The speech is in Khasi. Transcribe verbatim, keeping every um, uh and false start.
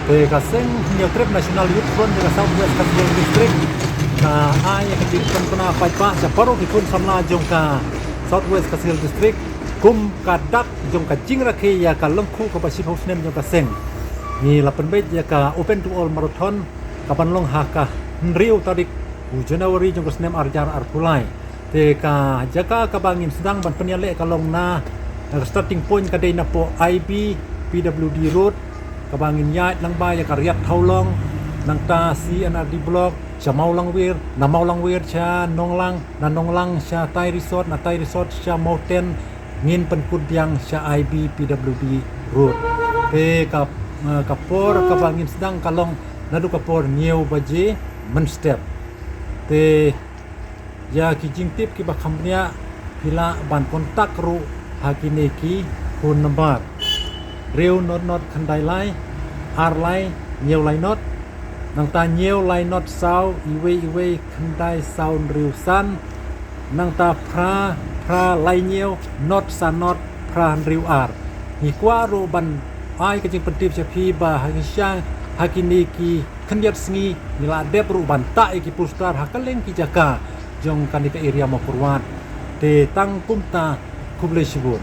Te ka seng Hynñiewtrep National Youth Front jong ka South West Khasi Hills District ka ai ïa ka jingpynbna paidbah sha baroh ki khun samla jong ka South West Khasi Hills District kum ka dak jong ka jingrakhe ïa ka lyngkhuh kaba shiphew snem jong ka seng. Ngi la pynbeit ïa ka Open to All Marathon kaban long ha ka hynriew tarik u January jong ka snem ar hajar arphew lai. Te ka jaka kaba ngin sdang ban pynïaleh ka long na, na ka starting point ka dei napoh I B P W D Road, kaba ngin ïaid lyngba ïa ka Riat Thawlong, nangta C and R D Block, sha Mawlangwir, na Mawlangwir sha Nonglang, na Nonglang sha Thai Resort, na Thai Resort sha Mawten, ngin pynkut biang sha I B P W D Road. Te ka, eh, ka por kaba ngin sdang ka long naduh ka por hynñiew baje mynstep. Te ïa ki jingtip kiba kham bniah phi lah ban contact ruh ha kine ki phone number: hynriew not not khyndai lai, ar lai hynñiew lai not, nangta hynñiew lai not saw, iwei iwei khyndai saw hynriew san, nangta phra phra lai hynñiew not san not phra hynriew ar. Ngi kwah ruh ban ai ka jingpyntip sha phi ba ha ki sha, ha kine ki khyndiat sngi ngi la dep ruh ban tah ïa ki poster ha kylleng ki jaka jong kane ka area Mawkyrwat. Te tang kumta, khublei shibun.